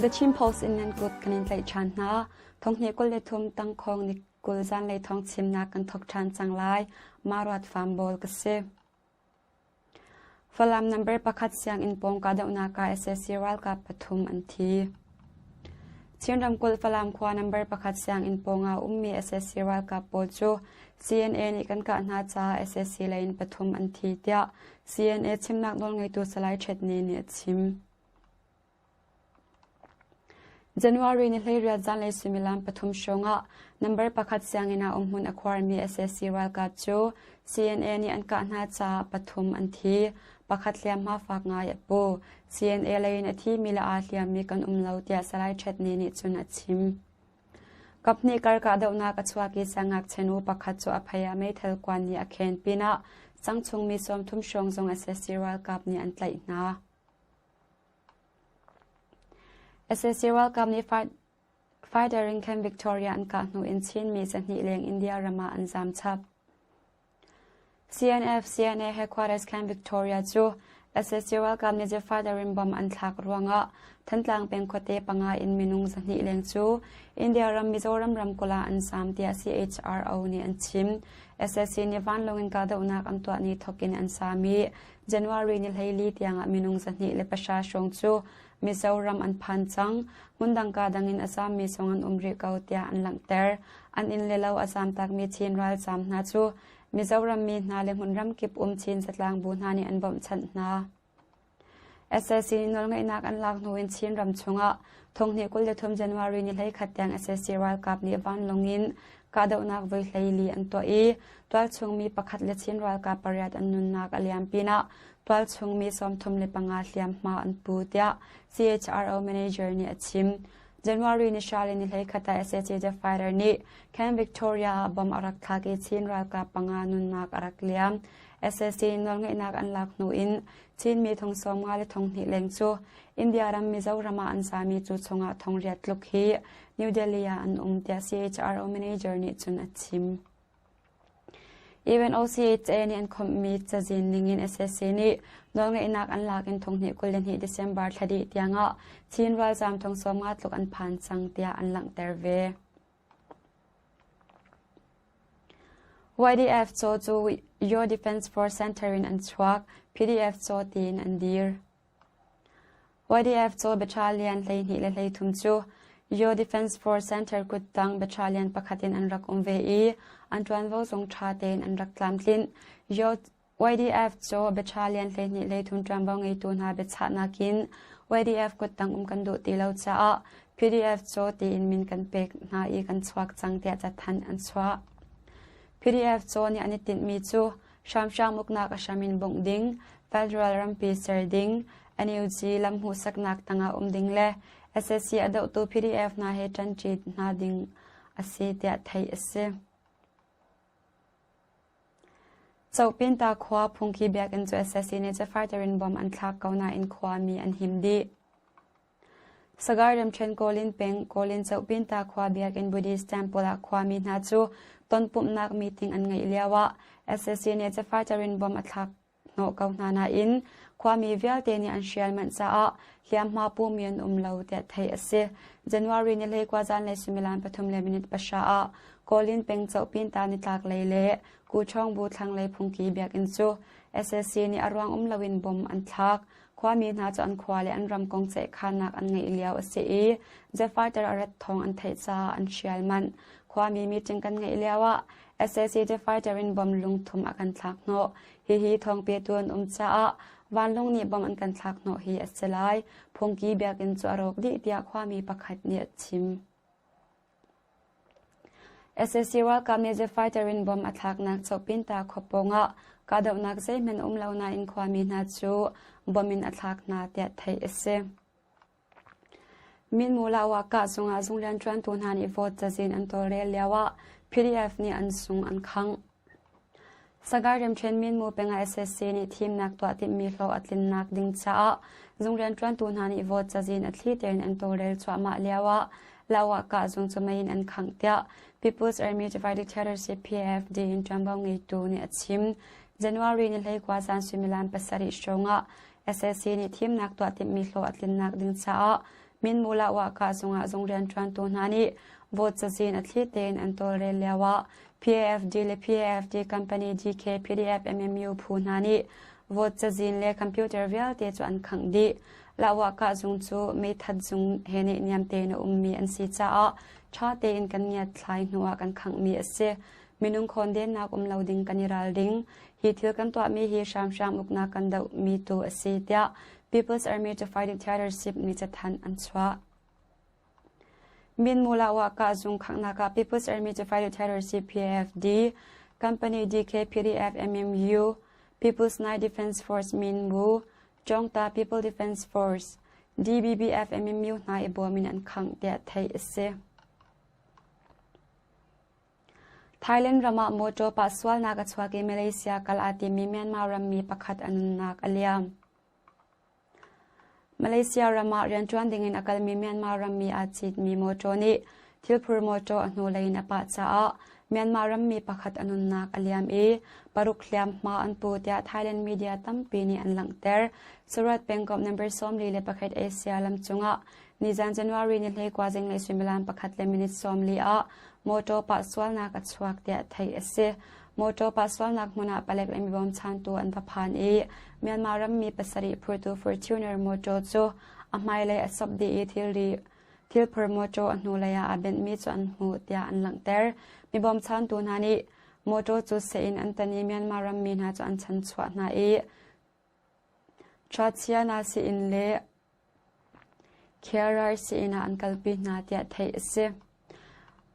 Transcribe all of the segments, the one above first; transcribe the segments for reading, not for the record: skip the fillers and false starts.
The Chin Post in nan kut kan in tlaih ṭhan hna. Thonghnih 23 tangkhawng ni 20 zanlei thawng chimnak kan thawk ṭhan cang lai. Maruat Farm Bawl ka si. Falam number pakhat sianginn pawng kahdohnak ah sac ralkap pathum an thi. Chin ramkulh Falam khua number pakhat sianginn pawng ah ummi sac ralkap pawl cu CNA nih kan kah hna caah sac lei in pathum an thi tiah CNA chimnak nawlngeitu Salai Htet Ni nih a chim. January ni 18 zanlei suimilam pathum hrawngah number pakhat sianginn ah umhmun a khuarmi sac ralkap cu CNA nih an kah hna caah pathum an thi. Pakhat hliamhma fak ngai a pu. CNA lei in a thimi le aa hliammi kan um lo tiah Salai Htet Ni nih cun a chim. Kaphnih kar kahdohnak a chuak i siangngakchia nu pakhat cu a phei ah meithal kuan nih a khen pinah sangchungmi 30 hrawng zong sac ralkap nih an tlaih hna. Sac ralkap nih fighter in Camp Victoria an kah hnu in Chinmi 200 leng India ram ah an zaam chap. CNF CNA headquarters Camp Victoria cu sac ralkap nih fighter in bomb an thlak ruangah Thantlang peng khuate panga in minung 200 leng cu India ram Mizoram ramkulh ah an zaam tiah CHRO nih an chim. Sac nih vanlawng in kahdohnak an tuah ni thawk in an zaam i January ni 14 tiangah minung 210 hrawng cu Mizoram an phan cang. Hmundang ka dang in a zaammi zong an um rih ko tiah an langhter. An inn le lo a zaamtakmi Chin ralzaam hna cu Mizoram mi hna le hmunram kip um Chin zatlang bu hna nih an bawmhchanh hna. Sac nih nawlngeihnak an lak hnu in Chin ram chungah thonghnih 23 January ni 11 tiang sac ralkap nih vanlawng in kahdohnak voi 14 an tuah i tualchung mi pakhat le Chin ralkap pariat an nunnak a liam pinah tualchung mi 35 hliamhma an pu tiah CHRO manager nih a chim. January ni hra le ni 11 ah sac The Fighter nih Camp Victoria ah bomb a rak thlak i Chin ralkap panga nunnak a rak liam. Sac nawlngeihnak an lak hnu in Chinmi thong 50 le thong hnih leng cu India ram Mizoram ah an sami cu chungah thong riat tluk hi New Delhi ah an um tiah CHRO manager nih cun a chim. UNOCHA nih an khawmhmi cazin ningin sac nih nawlngeihnak an lak in thong hnih 22 December thla dih tiangah Chin ralzaam thong 50 tluk an phan cang tiah an langhter ve. YDF caw cu Your Defense Force Center in an chuak, PDF caw tiin an dir. YDF caw battalion 12 le 33 cu Your Defense Force Center kuttang battalion pakhat in an rak um ve i an ṭuanvo zong ṭha tein an rak tlamtlinh. Your YDF cu battalion 12 13 ṭuanvo ngeitu hna biachahnak in YDF kuttang um kan duh ti lo caah PDF cu tiin min kan pek hna i kan chuak cang tiah cathanh an chuah. PDF cu nih an i tinhmi cu hramhram uknak a hram in bungh ding, federal rampi ser ding, NUG lam hmuhsaknak tangah um ding le sac a dohtu PDF hna he ṭanṭi hna ding a si tiah theih a si. Copinta khua phungki biakinn cu sac nih fighter in bomb an thlak ko nain khuami an him dih. Sagaing ramṭhen Kawlin peng Kawlin Copinta khua biakinn Buddhist temple ah khuami hna cu tonpumhnak meeting an ngeih lioah sac nih fighter in bomb a thlak hnawh ko hna nain khuami vialte nih an hrial manh caah hliamhma pumi an um lo tiah theih a si. January ni 19 zanlei suimilam 3:30 ah Kawlin peng Cohpinta nitlak lei le Kuchawngbu thlanglei phungki biakinn cu sac nih a ruang um loin bomb an thlak. Khuami hna cu an khua le an ram kong ceihkhannak an ngeih lio a si i jet fighter a rat thawng an theih caah an hrial manh. Khuami meeting kan ngeih lioah sac fighter in bomb lungthum a kan thlak hnawh. Hihi thawngpetu an um caah vanlawng nih bomb an kan thlak hnawh hi a si lai. Phungki biakinn cu a rawk dih tiah khuami pakhat nih a chim. Sac ralkap nih jet fighter in bomb a thlaknak Chopinta khua pawngah kahdohnak zeihmanh um lo nain khuami hna cu bomb in a thlak hna tiah theih a si. Minmula kah zungah zung rianṭuantu hna nih vote cazin an tawlrel lioah PDF nih an sung an khangh. Sagaing ramṭhen Minmu peng ah sac nih thimnak tuah timhmi hlawh a tlinnak ding caah zung rianṭuantu hna nih vote cazin a thli tein an tawlrel cuahmah lioah Lawa kah zung cu mei in an khangh tiah People's Army Divided Dictatorship PAFD in ṭuanvo ngeitu nih a chim. January ni 19 zan suimilam 7 hrawng ah sac nih thimnak tuah timhmi hlawh a tlinnak ding caah Minmula Wahkah zungah zung rianṭuantu hna nih vote cazin a thli tein an tawlrel lioah PAFD le PAFD company DK PDF MMU phu hna nih vote cazin le computer vialte cu an khangh dih. Lahwahkah zung cu meithat zung he neihniam tein a ummi an si caah ṭha tein kan ngiatthlai hnuah kan khanghmi a si. Minung khawndennak um lo ding kan i ralring. Hi thil kan tuahmi hi hramhram uknak kan dohmi tu a si tiah People's Army to Fight Dictatorship nih cathanh an chuah. Minmula Wahkah zung khanghnak ah People's Army to Fight Dictatorship PAFD, Company DK PDF MMU, People's Night Defense Force Minbu, Chongta People Defense Force, DBBF MMU hna i bawm in an khangh tiah theih a si. Thailand ram ah mawṭaw pah sualnak a chuak i Malaysia kal aa timmi Myanmar rammi pakhat a nunnak a liam. Malaysia ram ah rianṭuan dingin a kalmi Myanmar rammi aa citmi mawṭaw nih thilphur mawṭaw a hnulei in a pah caah Myanmar rammi pakhat a nunnak a liam i paruk hliamhma an pu tiah Thailand media tampi nih an langhter. Surat pengkomh number 41 Asia lam cungah nizan January ni 19 zinglei suimilam pakhat le minute 40 ah mawṭaw pah sualnak a chuak tiah theih a si. Mawṭaw pah sualnak hmun ah palek le mi bawmchantu an va phan i Myanmar rammi pasarih phurtu Fortuner mawṭaw cu a hmailei a sop dih i thilri thilphur mawṭaw a hnulei ah aa benhmi cu an hmuh tiah an langhter. Mi bawmchantu hna nih mawṭaw cu seh in an tan i Myanmar rammi hna cu an chanchuah hna i Ṭhachiana sii-inn le Kherai sii-inn ah an kalpi hna tiah theih a si.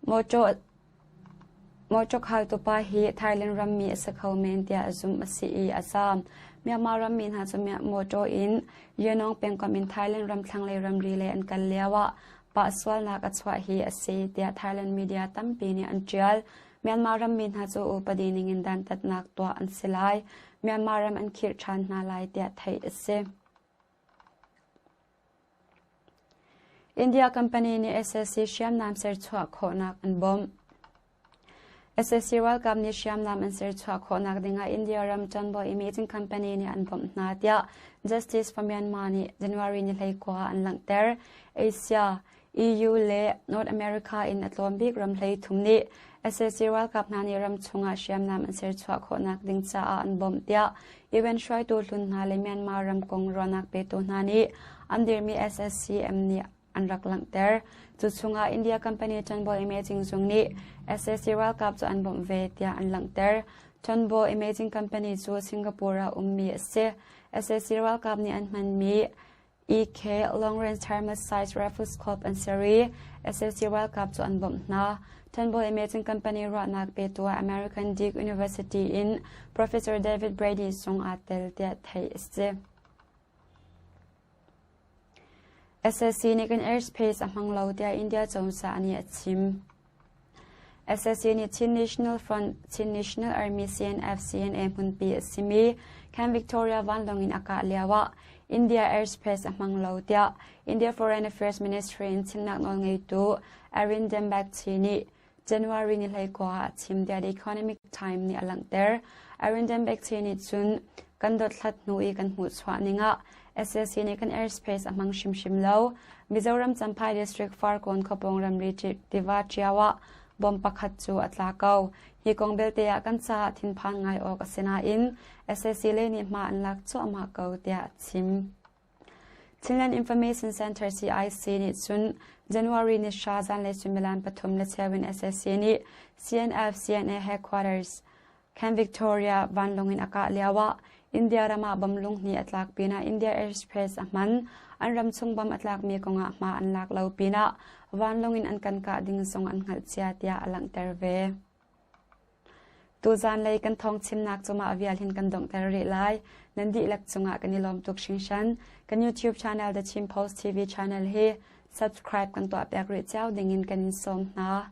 Mawṭaw khaltu pa hi Thailand rammi a si kho men tiah zumh a si i a zaam. Myanmar rammi hna cu mawṭaw in Yangon pengkomh in Thailand ram thlanglei ramri lei an kal lioah pah sualnak a chuah hi a si tiah Thailand media tampi nih an ṭial. Myanmar rammi hna cu upadi ningin dantatnak tuah an si lai. Myanmar ram an khirh ṭhan hna lai tiah theih a si. India company nih SAC hriamnam serchuah khawhnak an bawmh. SAC ralkap nih hriamnam an serchuah khawhnak dingah India ram ṭanvo Imaging Company nih an bawmh hna tiah Justice for Myanmar nih January ni 19 ah an langhter. Asia, EU le North America in a tlawm bik ram 13 nih sac ralkap hna nih ram chungah hriamnam an serchuah khawhnak ding caah an bawmh tiah UN hruaitu hlun hna le Myanmar ram kong ruahnak petu hna nih an dirmi SSCM nih an rak langhter. Cu chungah India company Turnbull Imaging zung nih sac ralkap cu an bawmh ve tiah an langhter. Turnbull Imaging Company cu Singapore ah ummi a si. sac ralkap nih an hmanmi EK Long Range Thermal Size Rifles Corps an ser i sac ralkap cu an bawmh hna. Turnbull Imaging Company ruahnak petu ah American Duke University in Professor David Brady zong aa tel tiah theih a si. SAC nih kan airspace a hmang lo tiah India cozah nih a chim. Sac nih Chin National Front, Chin National Army CNF CNA hmunpi a simi Camp Victoria vanlawng in a kah lioah India airspace a hmang lo tiah India Foreign Affairs Ministry in chimnak nawlngeitu Arindam Bagchi nih January ni 19 ah a chim tiah The Economic Time nih a langhter. Arindam Bagchi nih cun kan dothlat hnu i kan hmuhchuah ning ah sac nih kan airspace a hmang hrimhrim lo. Mizoram Champhai District Farkawn khuapawng ramri tiva ṭio ah bomb pakhat cu a tla ko. Hi kong belte ah kan caah thinphan ngai awk a si nain sac lei nih hma an lak cuahmah ko tiah a chim. Chinland Information Center CIC nih cun January ni hra zanlei suimilam pathum le cheu in sac nih CNF CNA headquarters Camp Victoria vanlawng in a kah lioah India ram ah bom lunghnih a tlak pinah India Airspace a hman. An ram chung bom a tlakmi kongah hma an lak lo pinah vanlawng in an kan kah ding zong an hngalh cia tiah a langhter ve. Tuzan lei kan thawng chimnak cu mah vial hin kan donghter rih lai. Nan dihlak cungah kan i lawm tuk hringhran. Kan YouTube channel The Chin Post TV channel hi subscribe kan tuah piak rih cio dingin kan in sawm hna.